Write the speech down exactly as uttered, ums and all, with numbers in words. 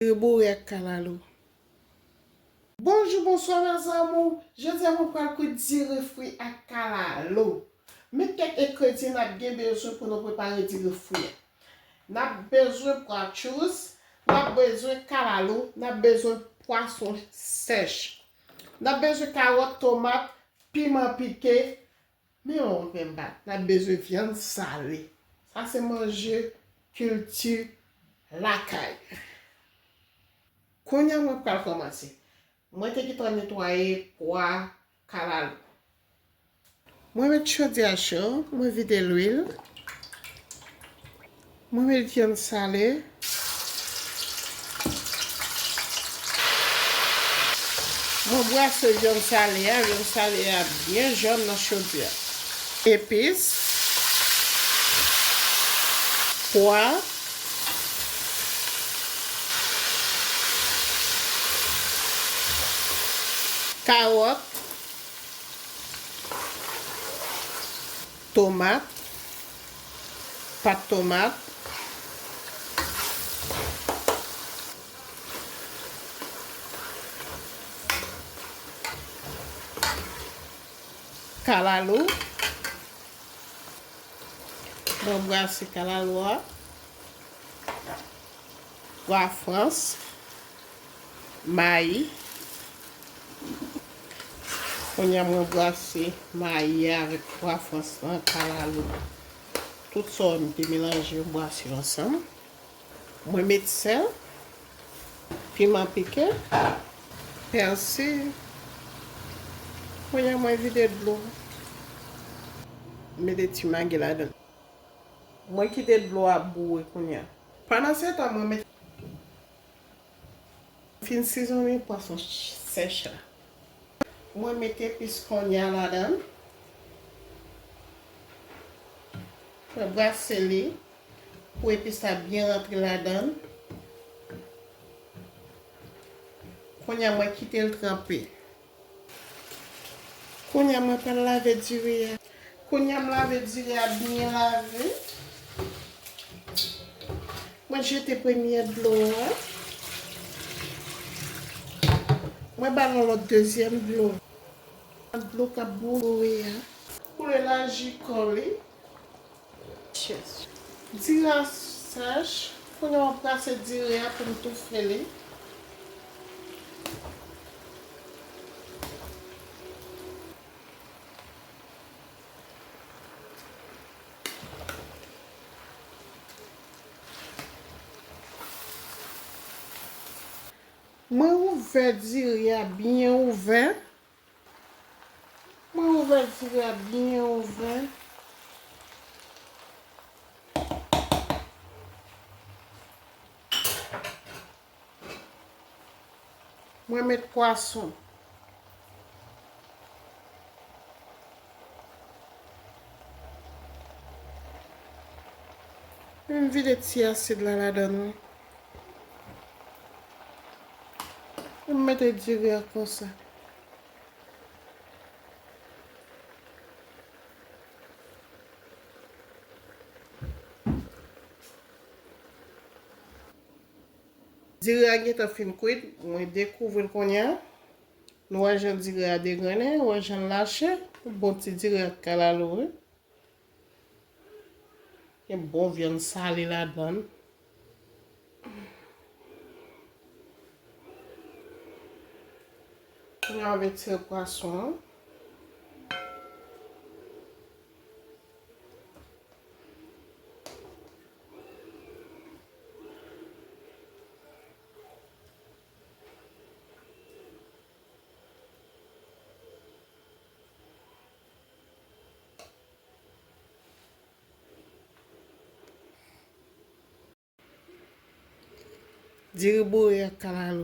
Diri boure ak kalalou. Bonjou, bonswa, mes amours. Jodi a, mwen pral kwit diri fri ak kalalou. Men kèk engredyan n ap gen bezwen pou nou prepare diri fri a. N ap bezwen pwa tchous, n ap bezwen kalalou, n ap bezwen pwason sèch. N ap bezwen kawòt, tomat, piman pike, men yon menm bat. N ap bezwen vyann sale. Sa se manje kilti lakay. Kounye a mwen pral kòmanse. Mwen te gentan netwaye pwa kalalou. Mwen met chodyè a cho, mwen vide lwil. Mwen met vyann sale. Mwen brase vyann sale a, vyann sale a byen jòn nan chodyè a. Epis, pwa, kawòt, tomat, pat tomat, kalalou. Mwen brase kalalou a. Pwa frans, mayi. Kounye a mwen brase mayi a avèk pwa frans lan, kalalou. Tout sa yo m te melanje, m brase yo ansanm. Mwen met sèl, piman pike, pèsi. Kounye a mwen vide dlo. Mete ti magi ladan. Mwen kite dlo a boure kounye a. Pandan se tan, mwen met Fin sizonnen pwason ch-, sèch la. Mwen met epis kounye a ladan. Mwen brase li pou epis la byen rantre ladan. Kounye a mwen kite l tranpe. Kounye a mwen pral lave diri a. Kounye a m lave diri a byen lave. Mwen jete premye dlo a. Mwen ba l yon lòt dezyèm dlo. Dlo k ap boure a. Koule laji kò li. Diri a sèch. Kounye a w ap brase diri a pou m toufe li. Mwen ouvè diri a byen ouvè. Mwen ouvè diri a byen ouvè. Mwen met pwason. M vide ti asid la ladan l. M mete diri a konsa. Diri a gentan fin kwit, mwen dekouvri l kounye a. Nou wè jan diri a degrennen, wè jan l lache. Bon ti diri ak kalalou, wi. Gen bon vyann sale ladan l. Kounye a, m retire pwason an. Diri boure ak kalalou.